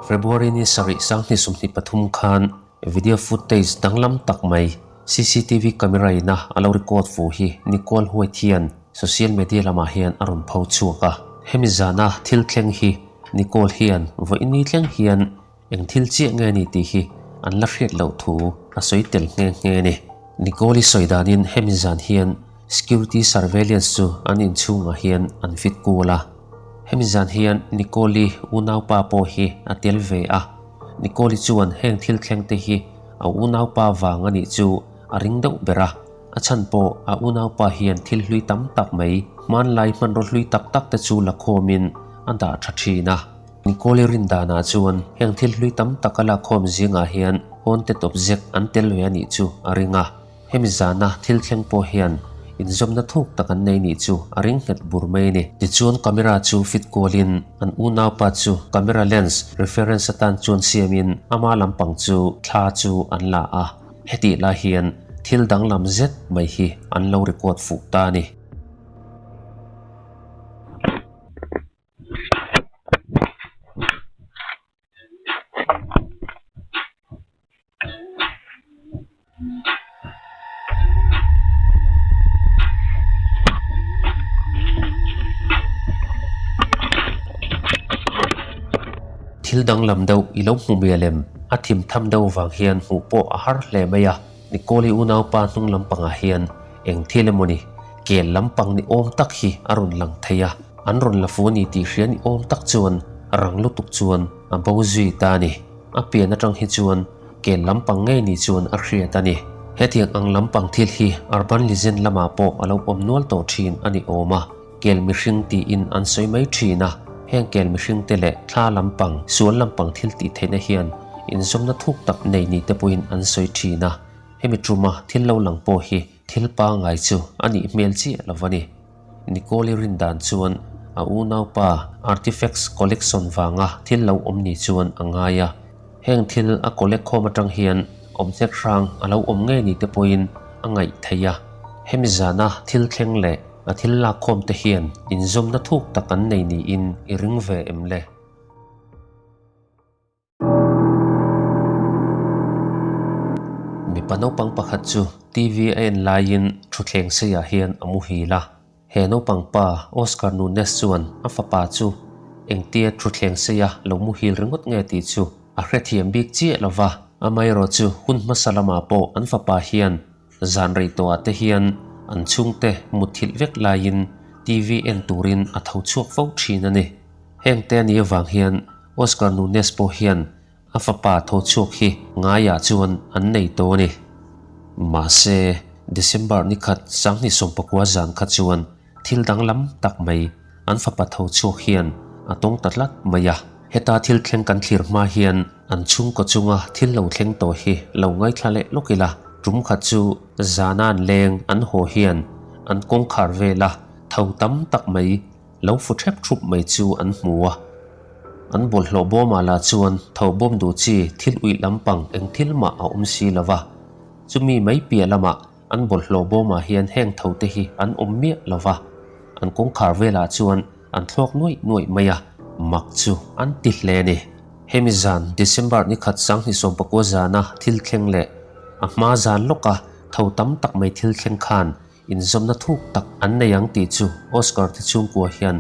February ni sarih 2023 khan video footage danglam tak mai CCTV camera ina a lo record fu hi Nicole White hian social media lamah hian a rawn pho chhuak a. Hemi zana thil thleng hi Nicole hian vawiini thleng hian eng thil chiah nge ni tih hi an la hriat loh thu a sawi tel nghe nghe a ni. Nicole-i sawi danin hemi zan hian security surveillance chu an inchhungah hian an fit kual a. Hemi zan hian Nicole-i unaupa pawh hi a tel ve a. Nicole-i chuan heng thil thleng te hi a unaupa vang a nih chu a ring deuh ber a. A chhan pawh a unaupa hian thil hlui tam tak mai, hmanlai hmanraw hlui tak tak te chu la khawmin a dah tha thin a. Nicole-i rin danah chuan heng thil hlui tam tak a lakkhawm zingah hian haunted object an tel ve a nih chu a ring a. Hemi zana thil thleng pawh hian inzawmna thuk tak an nei nih chu a ring nghet bur mai a ni. Tichuan camera chu fit kualin an unaupa chu camera lens reference atan chuan siamin ama lampang chu thla chu an la a. Hetih lai hian thil danglam zet mai hi an lo record fuh ta a ni. Thil danglam deuh i lo hmu mial em? A thim tham deuh vang hian hmuh pawh a har hle mai a. Nicole-i unaupa hnung lampangah hian eng thil emawni kel lampang ni awm tak hi a rawn lang thei a. An rawn la fu a ni tih hria ni awm tak chuan rang lutuk chuan a bo zui ta a ni. A pian atang hi chuan kel lampang ngei ni chuan a hriat a ni. Hetiang ang lampang thil hi urban legend lamah pawh a lo awm nual tawh thin a ni awm a, kel mihring tiin an sawi mai thin a. Heng kel mihring te leh thla lampang, sual lampang thil tih theihna hian inzawmna thuk tak nei ni te pawhin an sawi thin a. Hemi tuma thil lo lang pawh hi thil pangngai chu a nih hmel chiah lo a ni. Nicole-i rin dan chuan a unaupa artifacts collection vanga thil lo awm ni chuan a ngai a. Heng thil a collect khawm atang hian object hrang a lo awm ngei ni te pawhin a ngaih theih a. Hemi zana thil thleng leh a thil lak khawm te hian inzawmna thuk tak an nei niin i ring ve em le? Mipa naupang pakhat chu TV a en laiin thutthleng seiah hian a muhil a. He naupang pa Oscar Nunes chuan a fapa chu engtia thutthleng seia lo muhil ringawt nge tih chu a hrethiam bik chiah lo va. Amaherawhchu hun hmasa lamah pawh an fapa hian zan rei tawhah te hian an chhungte mutthilh vek laiin TV en turin a tho chhuak fo thin a ni. Hengte a nih avang hian Oscar Nunes pawh hian a fapa tho chhuak hi ngaiah chuan an nei tawh a ni. Mahse, December ni khat 2019 zan kha chuan thil danglam tak mai an fapa tho chhuak hian a tawng ta tlat mai a. Heta thil thleng kan thlir hma hian an chhungkaw chunga thil lo thleng tawh hi lo ngaithla leh lawk ila, tum khat chu zana an leng an haw hian an kawngkhar vela tho tam tak mai Lo fu ṭhep ṭhup mai chu an hmu a. An bawlhhlawh bawmah lah chuan tho bawm duh chi thil uih lampang eng thil mah a awm si lo va. Chumi mai piah lamah an bawlhhlawh bawmah hian heng tho te hi an awm miah lo va. An kawngkhar velah chuan an thluak nuaih nuaih mai a, mak chu an ti hle a ni. Hemi zan December ni khat 2019 zana thil thleng leh a hma zan lawka tho tam tak mai thil thleng khan Inzawmna thuk tak an nei ang tih chu Oscar te chhungkua hian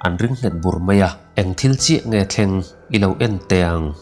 an ring nghet bur mai a. Eng thil chiah nge thleng i lo en teh ang?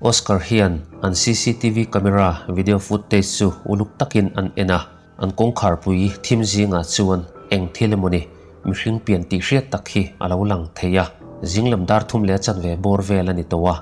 Oscar hian an cctv camera video footage chu uluk takin an en a. An kawngkharpui thim zingah chuan eng thil emawni mihring pian tih hriat tak hi a lo lang thei a, zinglam dar thum leh a chanve bawr vel a ni tawh a,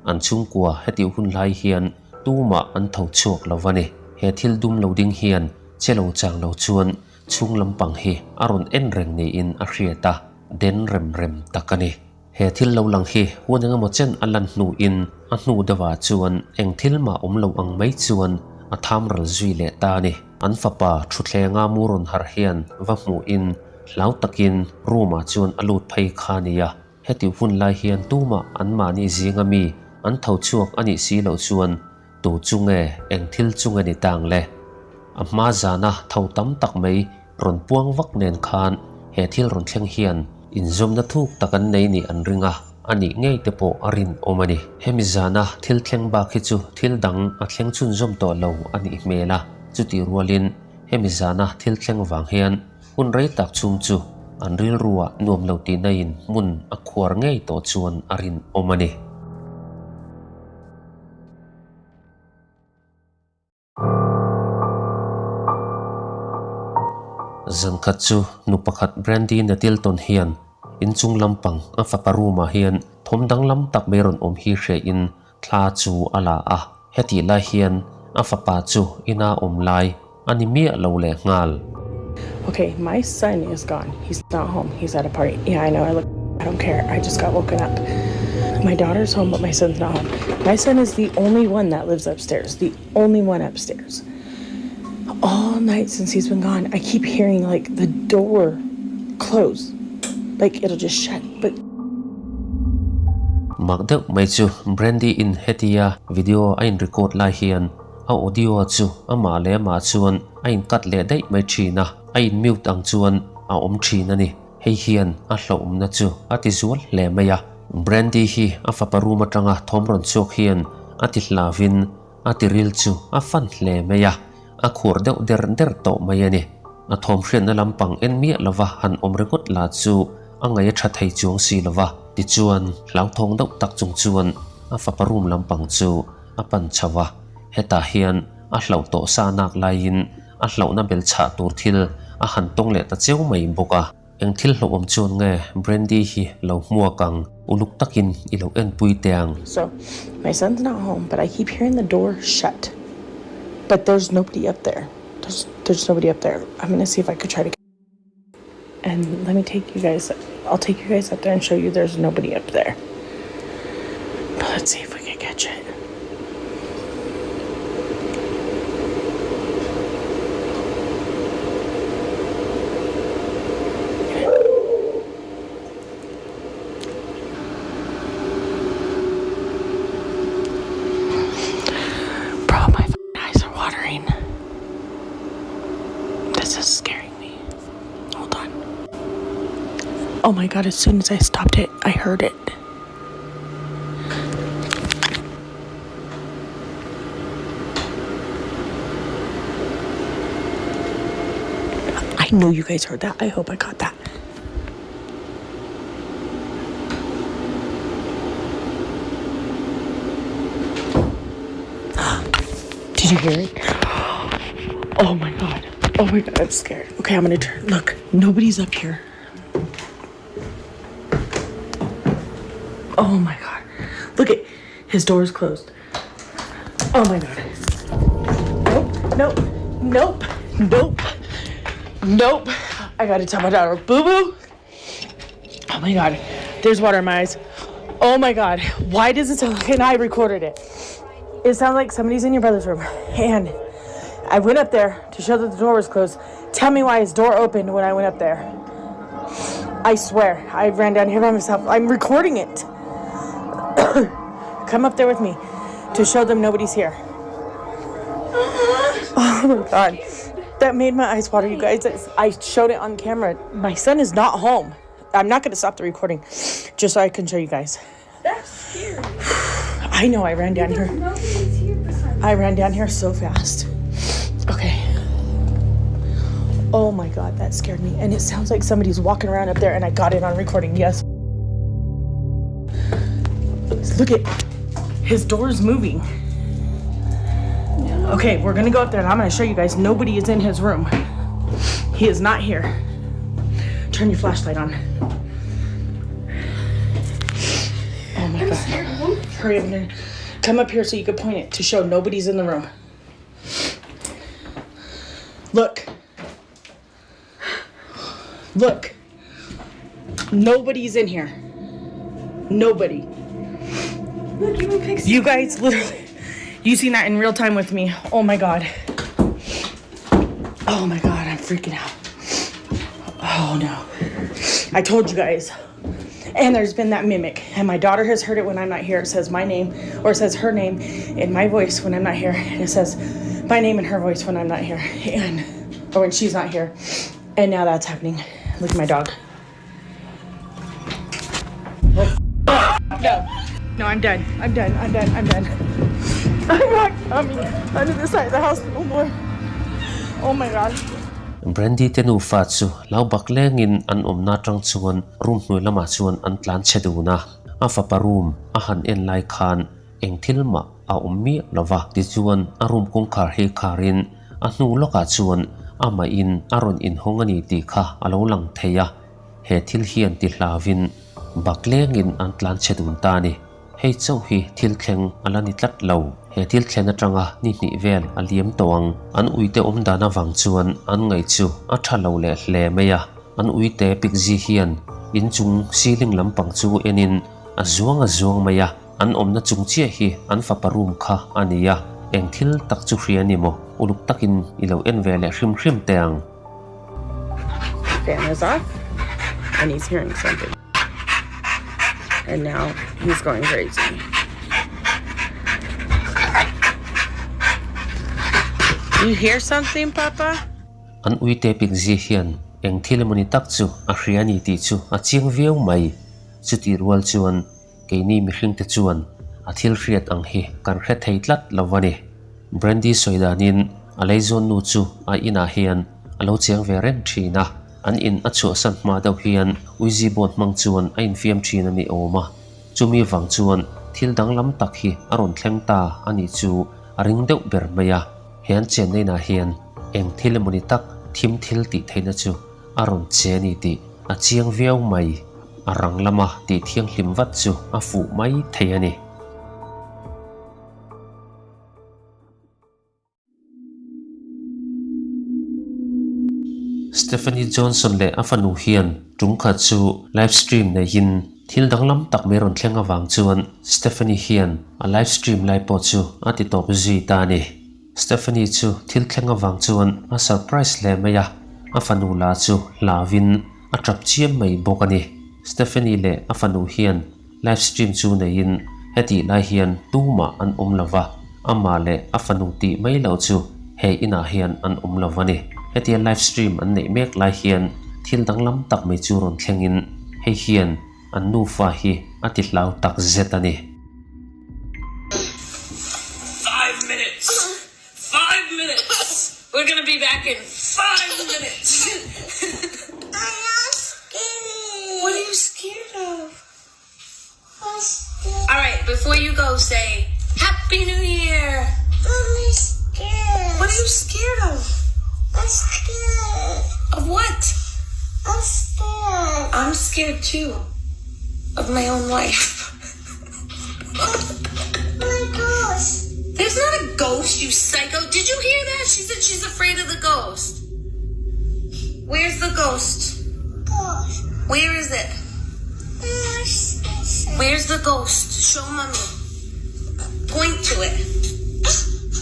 an chhungkua hetih hun lai hian tumah an tho chhuak lo va ni. He thil dum lo ding hian che lo chang lo chuan chhung lampang hi a rawn en reng niin a hriat a, den rem rem tak a ni. He thil lo lang hi hun engemaw chen a lan hnuin a hnu deuhah chuan eng thil mah awm lo ang mai chuan a tham ral zui leh ta a ni. An fapa thuthlenga mu rawn harh hian va hmuhin hlau takin room ah chuan a lut phei kha a nia. Heti hun lai hian tumah anmahni zinga mi an tho chhuak a nih si loh chuan Tu chu nge eng thil chu nge ni tang le? A hma zana tho tam tak mai rawn puang vak nen khan he thil rawn thleng hian inzawmna thuk tak an nei nih an ring a, a nih ngei te pawh a rinawm a ni. Hemi zana thil thleng bak hi chu thil dang a thleng chhunzawm tawh lo a nih hmel a, chutih rualin hemi zana thil thleng vang hian hun rei tak chhung chu an rilruah nuam lo tihna in hmun a khuar ngei tawh chuan a rinawm a ni. Zankhat chu nu pakhat Brandy Nettleton hian inchung lampang a fapa room ah hian thawm danglam tak mai rawn awm hi hria in thla chu a la a. Hetih lai hian a fapa chu ina awm lai a ni miah lo leh nghal. Okay, my son is gone. He's not home. He's at a party. Yeah, I know. I look I don't care. I just got woken up. My daughter's home, but my son's not home. My son is the only one that lives upstairs. The only one upstairs. All night since he's been gone, I keep hearing like the door close. Like it'll just shut. But Mak deuh mai chu Brandy in hetia video a in record lai hian A audio chu amah leh amah chuan a in cut leh daih mai thin a, a in mute ang chuan a awm thin a ni. Hei hian a hlauhawmna chu a ti zual hle mai a. Brandy hi a fapa room atanga thawm rawn chhuak hian a ti hlavin a ti ril chu a fan hle mai a, a khur deuh der der tawh mai a ni. A thawm hriatna lampang en miah lova han awm ringawt lah chu a ngaih a tha thei chuang si lova, tichuan hlauthawng deuh tak chung chuan a fapa room lampang chu a pan chho a, hetah hian a hlauh tawh sa nak laiin a hlauhna bel chhah tur thil a han tawng leh ta cheu mai bawk a. Eng thil hlauhawm chuan nge Brandy hi lo hmuak ang, uluk takin i lo enpui teh ang. So, my son's not home but I keep hearing the door shut but there's nobody up there there's there's nobody up there I'm gonna see if I could try to And let me take you guys I'll take you guys up there and show you there's nobody up there. But let's see if we can catch it. Bro, my eyes are watering. This is scaring me. Hold on. Oh my god, as soon as I stopped it, I heard it. I know you guys heard that. I hope I got that. Did you hear it? Oh my god. Oh my god, I'm scared. Okay, I'm gonna turn. Look, nobody's up here. Oh my god. Look at his door is closed. Oh my god. Nope, nope, nope, nope, nope. I gotta tell my daughter, boo boo. Oh my god. There's water in my eyes. Oh my god. Why does it sound like and I recorded it? It sounds like somebody's in your brother's room. And I went up there to show that the door was closed. Tell me why his door opened when I went up there. I swear, I ran down here by myself. I'm recording it. Come up there with me to show them nobody's here. Oh my god. That made my eyes water, you guys. I showed it on camera. My son is not home. I'm not going to stop the recording just so I can show you guys. That's scary. I know I ran down here. Nobody's here besides I ran down here so fast. Okay. Oh my god, that scared me. And it sounds like somebody's walking around up there and I got it on recording. Yes. Look at his door's moving. Okay, we're gonna go up there and I'm gonna show you guys nobody is in his room. He is not here. Turn your flashlight on. Oh my god. Hurry up and come up here so you can point it to show nobody's in the room. Look. Look. Nobody's in here. Nobody. Look, even Pixie. You guys literally you seen that in real time with me. Oh my god. Oh my god, I'm freaking out. Oh no. I told you guys. And there's been that mimic. And my daughter has heard it when I'm not here. It says my name or it says her name in my voice when I'm not here. And it says my name in her voice when I'm not here. And or when she's not here. And now that's happening. Look at my dog. No. No, I'm done. I'm done. I'm done. I'm done. I'm not coming under the side of the house no more. Oh my god. Brandy te nufa chu lo bak lengin an awmna atang chuan room hnuai lamah chuan an tlan chhe dun a, a fapa room a han en lai khan eng thil mah a awm miah lo va, tichuan a room kawngkhar hi kharin a hnu lawkah chuan amahin a rawn inhawng a ni tih kha a lo lang thei a. He thil hian ti hlauvin bak lengin an tlan chhe dun ta a ni. Hei chauh hi thil thleng a la ni tlat lo. He thil thlen atanga ni hnih vel a liam tawh ang. An uite awm dan avang chuan an ngaih chu a tha lo leh hle mai a. An uite pikzi hian inchung ceiling lampang chu enin a zuang a zuang mai a. An awmna chung chiah hi an fapa room kha a ni a. Eng thil tak chu hria ni maw? Uluk takin i lo en ve leh hrim hrim teh ang. Fan is off and he's hearing something and now he's going crazy. You hear something, Papa? An uite pikzi hian eng thil emawni tak chu a hria a ni tih chu a chiang viau mai. Chutih rual chuan Keini mihringte chuan a thil hriat ang hi kan hre thei tlat lo va ni. Brandy sawi danin a leizawn nu chu a inah hian a lo cheng ve reng thin a, an in a chhuahsan hma deuh hian Ouija board hmang chuan a infiam thin a ni awm a. Chumi vang chuan thil danglam tak hi a rawn thleng ta a nih chu a ring deuh ber mai a. He an chenna inah hian eng thil emawni tak thim thil tih theihna chu a rawn che a ni tih a chiang viau mai. A rang lama tih thianghlim vat chu a fuh mai thei a ni. Stephanie Johnson leh a fanu hian tum khat chu live stream neihin thil danglam tak mai rawn thleng avang chuan Stephanie hian a live stream lai pawh chu a ti tawp zui ta a ni. Stephanie chu thil thleng avang chuan a surprise hle mai a, a fanu la chu hlauvin a tap chiam mai bawk a ni. Stephanie leh a fanu hian live stream chu neiin hetih lai hian tumah an awm lo va, amah leh a fanu tih mai loh chu he inah hian an awm lo a ni. Hetia live stream an neih mek lai hian thil danglam tak mai chu rawn thlengin hei hian an nufa hi a ti hlau tak zet a ni. Five minutes! Five minutes! We're gonna be back in five minutes! I'm not scared. What are you scared of? I'm scared. All right, before you go, say Happy New Year! I'm scared. What are you scared of? I'm scared. Of what? I'm scared. I'm scared too. Of my own life. My ghost. There's not a ghost, you psycho. Did you hear that? She said she's afraid of the ghost. Where's the ghost? Ghost. Where is it? Where's the ghost? Show mommy. Point to it.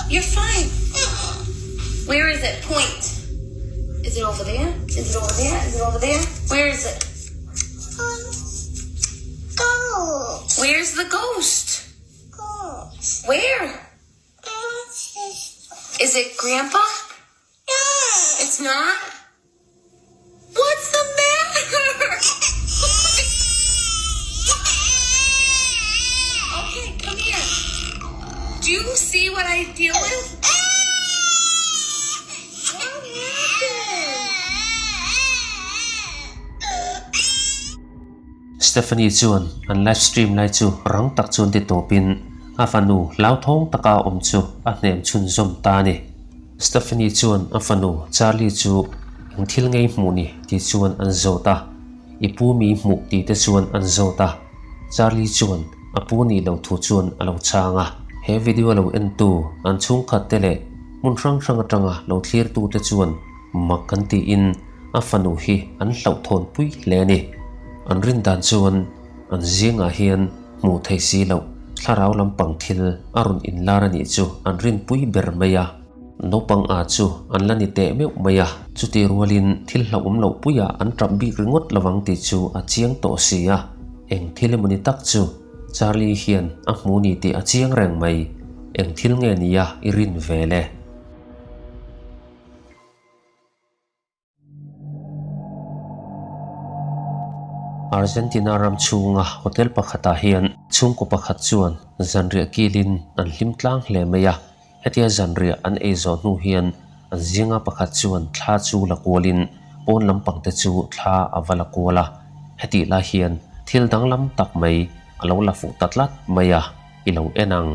You're fine. Where is it? Point. Is it over there? Is it over there? Is it over there? Where is it? Ghost. Where's the ghost? Ghost. Where? Is it Grandpa? No. It's not? What's the matter? okay, come here. Do you see what I deal with? What happened? Stephanie chuan an live stream lai chu rang tak chuan ti tawpin a fanu hlauthawng taka awm chu a hnem chhunzawm ta a ni. Stephanie chuan a fanu Charlie chu eng thil ngei hmuh ni tih chuan an zawt a, i pu mi hmuh tih te chuan an zawt a, Charlie chuan a pu nih loh thu chuan a lo chhang a. He video lo entu an chhungkhat te leh hmun hrang hrang atanga lo thlirtu te chuan mak an tiin. a fanu hi an hlauhthawn pui hle a ni. An rin dan chuan an zingah hian hmuh thei si loh thlarau lampang thil a rawn inlar a nih chu an rinpui ber mai a. Naupang a chu an la ni teh meuh mai a, chuti rualin thil hlauhawm loh puiah an tap bik ringawt lovang tih chu a chiang tawh si a. Eng thil emaw ni tak chu Charlie hian a hmu ni tih a chiang reng mai. Eng thil nge nia i rin ve le? Argentina ram chhunga hotel pakhatah hian chhungkaw pakhat chuan zanriah kilin an hlim tlang hle mai a. Hetia zanriah an ei zawh hnu hian an zinga pakhat chuan thla chu la kualin pawn lampang te chu thla a va la kual a. Hetih lai hian thil danglam tak mai a lo la fuh ta tlat mai a, i lo en ang.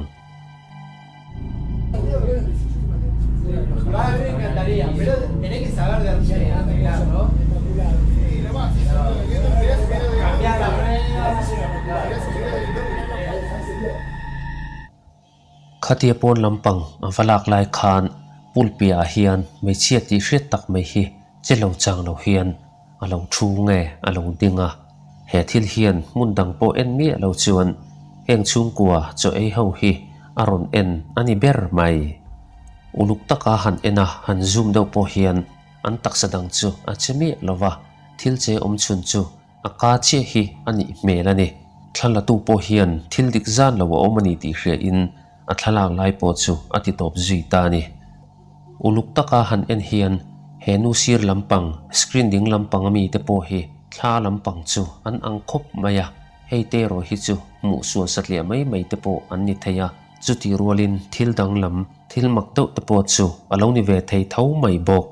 Khatia pawn lampang a va lak lai khan pool piahah hian hmeichhia tih hriat tak mai hi che lo chang lo hian a lo thu nge a lo ding a. He thil hian hmun dang pawh en miah lo chuan heng chhungkua chaw ei ho hi a rawn en a ni ber mai. Uluk taka han en a han zoom deuh pawh hian an taksa dang chu a che miah lo va, thil che awm chhun chu a ka chiah hi a nih hmel a ni. Thlalatu pawh hian thil dik zan lo a awm a ni tih hria in a thlalak lai pawh chu a ti tawp zui ta a ni. Uluk taka han en hian he nu sir lampang, screen ding lampang ami te pawh hi thla lampang chu an ang khawp mai a, hei te erawh hi chu hmuh sual satliah mai mai te pawh an ni thei a, chuti rualin thil danglam, thil mak deuh te pawh chu a lo ni ve thei tho mai bawk.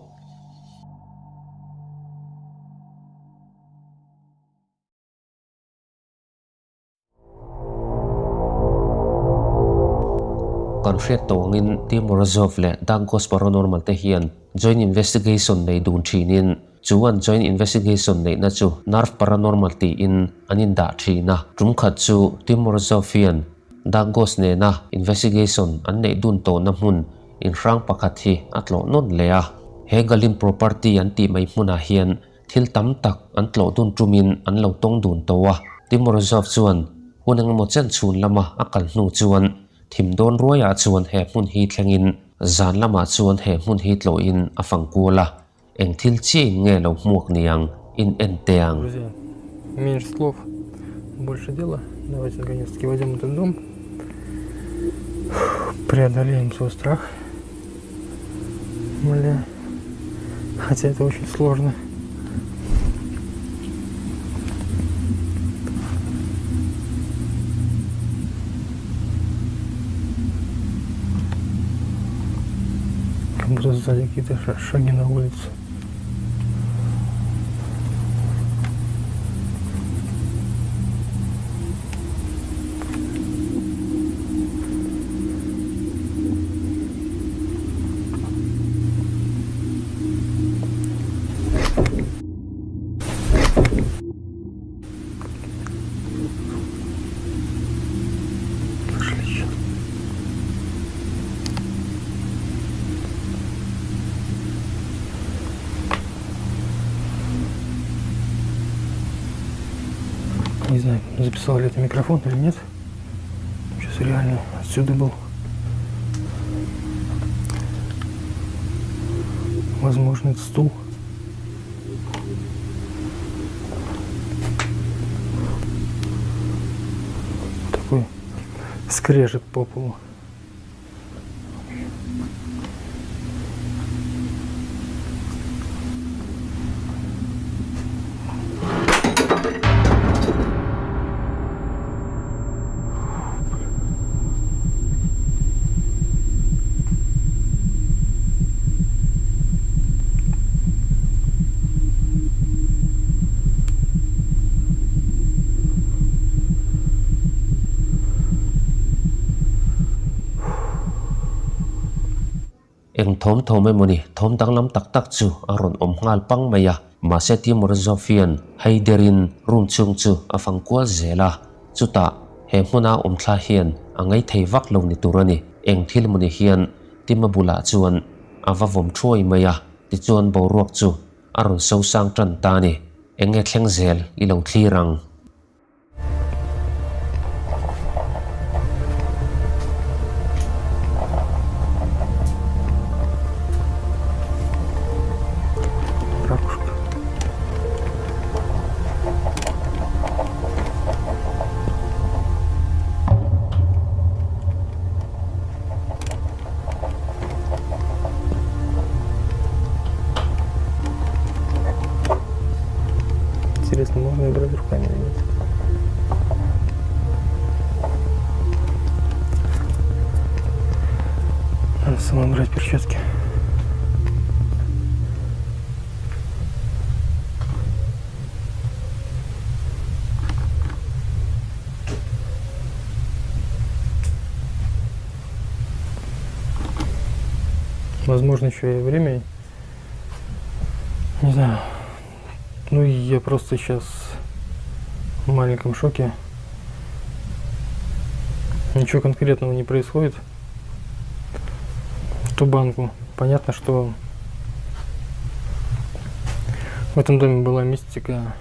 Kan hriat tawh angin Team Morozov leh Dark Ghost Paranormal te hian joint investigation nei dun thinin chu an joint investigation neihna chu Nerve Paranormal tiin an indah thin a. Tum khat chu Team Morozov hian Dark Ghost nena investigation an neih dun tawhna hmun inhrang pakhat hi a tlawh nawn leh a. He Galim Property an tih mai hmunah hian Thil tam tak an tlawh dun tumin an lo tawng dun tawh a. Timurozov chuan hun engemaw chen chhun lama a kal hnu chuan thim dawn ruaiah chuan he hmun hi thlengin zan lamah chuan he hmun hi tlawhin a fang kual a, eng thil chiahin nge lo hmuak niang in en teh ang. Меньше слов, больше дела. Давайте наконец-таки войдем в этот дом. Преодолеем свой страх. Бля. Хотя это очень сложно. Как будто сзади какие-то шаги на улице. Слышали сейчас? Не знаю, записал ли это микрофон или нет. Сейчас реально отсюда был. Возможно, это стул. Такой скрежет по полу. Eng thawm thawm emawni thawm danglam tak tak chu a rawn awm nghal pang mai a, mahse Timur Zofian hei derin room chhung chu a fang kual zel a, chutah he hmuna awm thla hian a ngei thei vak lo ni tur a ni. Eng thil emawni hian Tima bulah chuan a va vawm thuai mai a, tichuan boruak chu. a rawn sosang tan ta a ni. Eng nge thleng zel i lo thlir ang? Ракушка. Интересно, можно играть руками или нет? Надо самой брать перчатки. Возможно, еще и время. Не знаю. Ну, я просто сейчас в маленьком шоке. Ничего конкретного не происходит. Ту банку. Понятно, что в этом доме была мистика.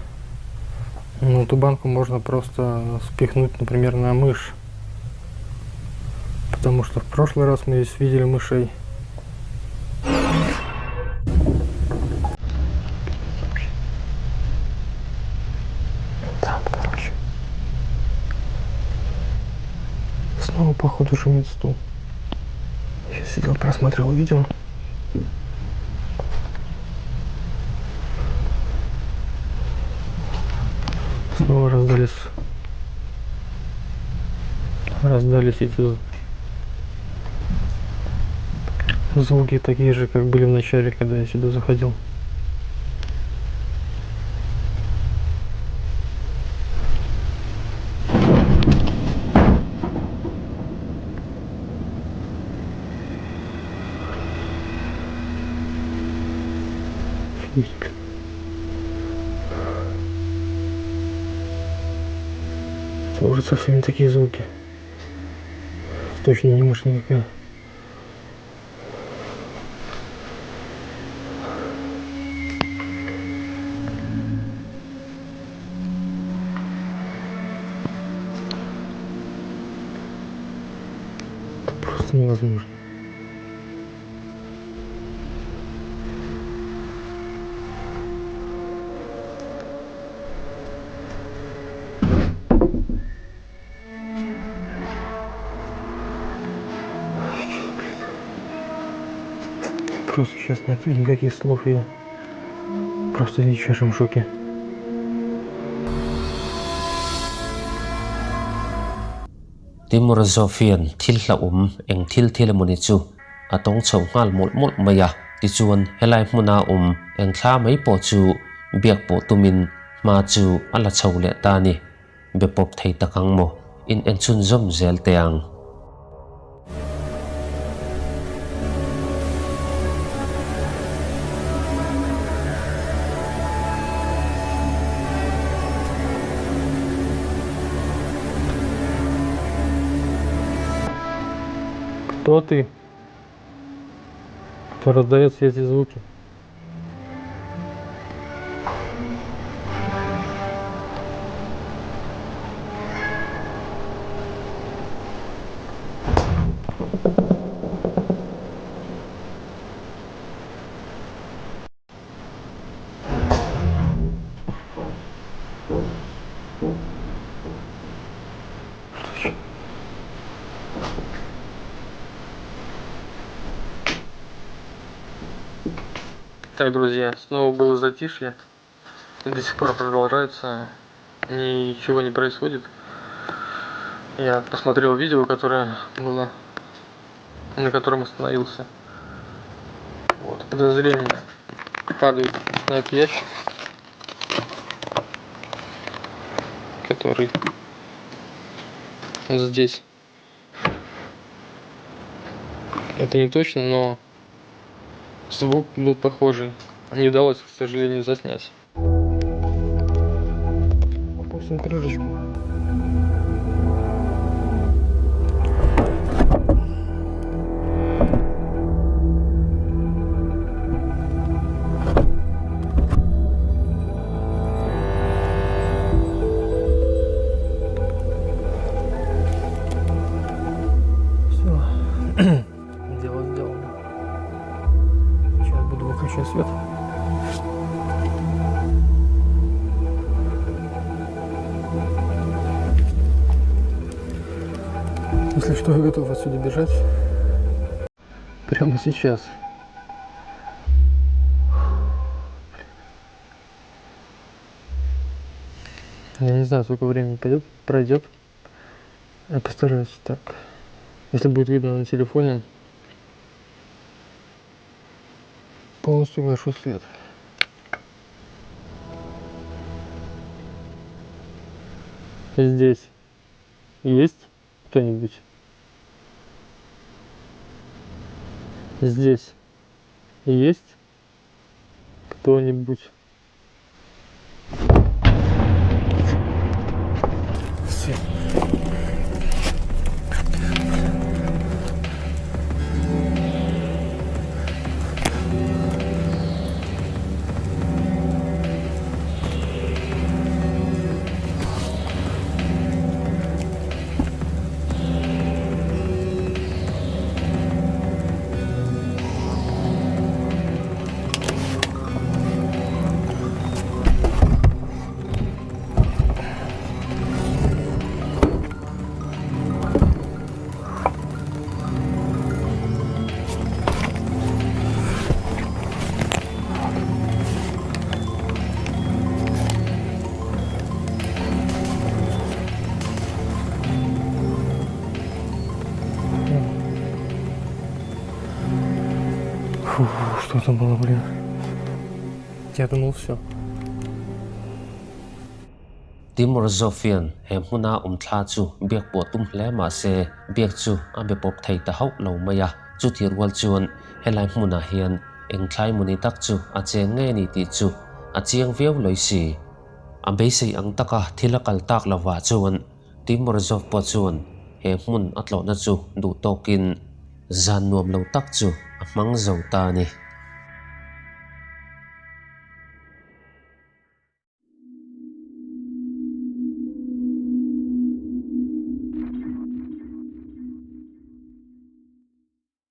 Но ту банку можно просто спихнуть, например, на мышь. Потому что в прошлый раз мы здесь видели мышей. Там, короче. Снова, походу, шумит стул. Я сейчас сидел, просматривал видео. Снова раздались раздались эти звуки такие же, как были в начале, когда я сюда заходил. Офигеть, блин. Это уже совсем не такие звуки. Точно не мышь никакая. Это просто невозможно. Просто сейчас нет никаких слов, я просто в дичайшем шоке. Timur Zofian thil hlauhawm eng thil thil emawni chu a tawng chho nghal mawlh mawlh mai a, tichuan helai hmuna awm eng thla mai pawh chu biak pawh tumin hma chu a la chho leh ta a ni. Be pawp thei tak ang maw? In en chhunzawm zel teh ang. Кто ты? Кто раздает все эти звуки? Так, друзья, снова было затишье. И до сих пор продолжается. Ничего не происходит. Я посмотрел видео, которое было, на котором остановился. Вот, подозрение падает на этот ящик, который здесь. Это не точно, но звук был похожий. Не удалось, к сожалению, заснять. Опустим крышечку. Если что, я готов отсюда бежать. Прямо сейчас. Я не знаю, сколько времени пойдет, пройдет. Я постараюсь так. Если будет видно на телефоне, полностью гашу свет. Здесь есть кто-нибудь? Здесь есть кто-нибудь? Свет. Фу, что там было, блин? Я думал, все. Timur Zofian he hmuna awm thla chu biak pawh tum hle mah se biak chu a be pawp thei ta hauh lo mai a. Chutih rual chuan helai hmunah hian eng thlai mawni tak chu a cheng ngei a ni tih chu a chiang viau lawi si. A beisei ang taka thil a kal tak lovah chuan Timur Zov pawh chuan he hmun a tlawhna chu duh tawkin zan nuam lo tak chu a hmang zo ta a ni.